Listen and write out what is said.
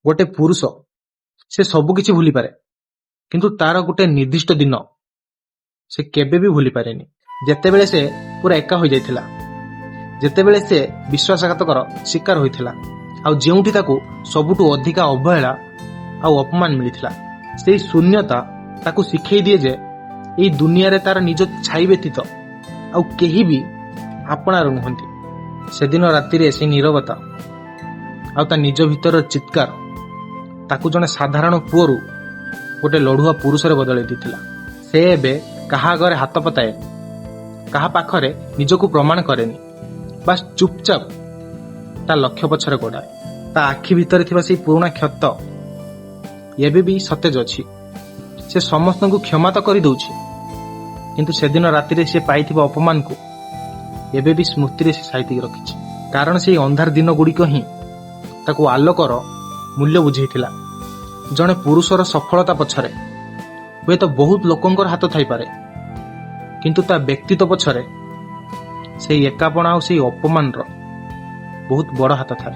ଗୋଟେ ପୁରୁଷ, ସେ ସବୁ କିଛି ଭୁଲିପାରେ, କିନ୍ତୁ ତାର ଗୋଟେ ନିର୍ଦ୍ଦିଷ୍ଟ ଦିନ ସେ କେବେ ବି ଭୁଲିପାରେନି, ଯେତେବେଳେ ସେ ପୁରା ଏକା ହୋଇଯାଇଥିଲା, ଯେତେବେଳେ ସେ ବିଶ୍ୱାସଘାତକର ଶିକାର ହୋଇଥିଲା ଆଉ ଯେଉଁଠି ତାକୁ ସବୁଠୁ ଅଧିକା ଅବହେଳା ଆଉ ଅପମାନ ମିଳିଥିଲା। ସେଇ ଶୂନ୍ୟତା ତାକୁ ଶିଖେଇ ଦିଏ ଯେ ଏଇ ଦୁନିଆରେ ତାର ନିଜ ଛାଇ ବ୍ୟତୀତ ଆଉ କେହି ବି ଆପଣାର ନୁହନ୍ତି। ସେଦିନ ରାତିରେ ସେଇ ନୀରବତା ଆଉ ତା ନିଜ ଭିତରର ଚିତ୍କାର ତାକୁ ଜଣେ ସାଧାରଣ ପୁଅରୁ ଗୋଟେ ଲଢୁଆ ପୁରୁଷରେ ବଦଳେଇ ଦେଇଥିଲା। ସେ ଏବେ କାହା ଆଗରେ ହାତ ପତାଏନି, କାହା ପାଖରେ ନିଜକୁ ପ୍ରମାଣ କରେନି। ବାସ୍, ଚୁପଚାପ ତା ଲକ୍ଷ୍ୟ ପଛରେ ଗୋଡ଼ାଏ। ତା ଆଖି ଭିତରେ ଥିବା ସେଇ ପୁରୁଣା କ୍ଷତ ଏବେ ବି ସତେଜ ଅଛି। ସେ ସମସ୍ତଙ୍କୁ କ୍ଷମା ତ କରିଦଉଛି, କିନ୍ତୁ ସେଦିନ ରାତିରେ ସେ ପାଇଥିବା ଅପମାନକୁ ଏବେ ବି ସ୍ମୃତିରେ ସେ ସାଇତିକି ରଖିଛି, କାରଣ ସେଇ ଅନ୍ଧାର ଦିନ ଗୁଡ଼ିକ ହିଁ ତାକୁ ଆଲୋକର ମୂଲ୍ୟ ବୁଝେଇଥିଲା। ଜଣେ ପୁରୁଷର ସଫଳତା ପଛରେ ହୁଏତ ବହୁତ ଲୋକଙ୍କର ହାତ ଥାଇପାରେ, କିନ୍ତୁ ତା ବ୍ୟକ୍ତିତ୍ୱ ପଛରେ ସେଇ ଏକାପଣ ଆଉ ସେଇ ଅପମାନର ବହୁତ ବଡ଼ ହାତ ଥାଏ।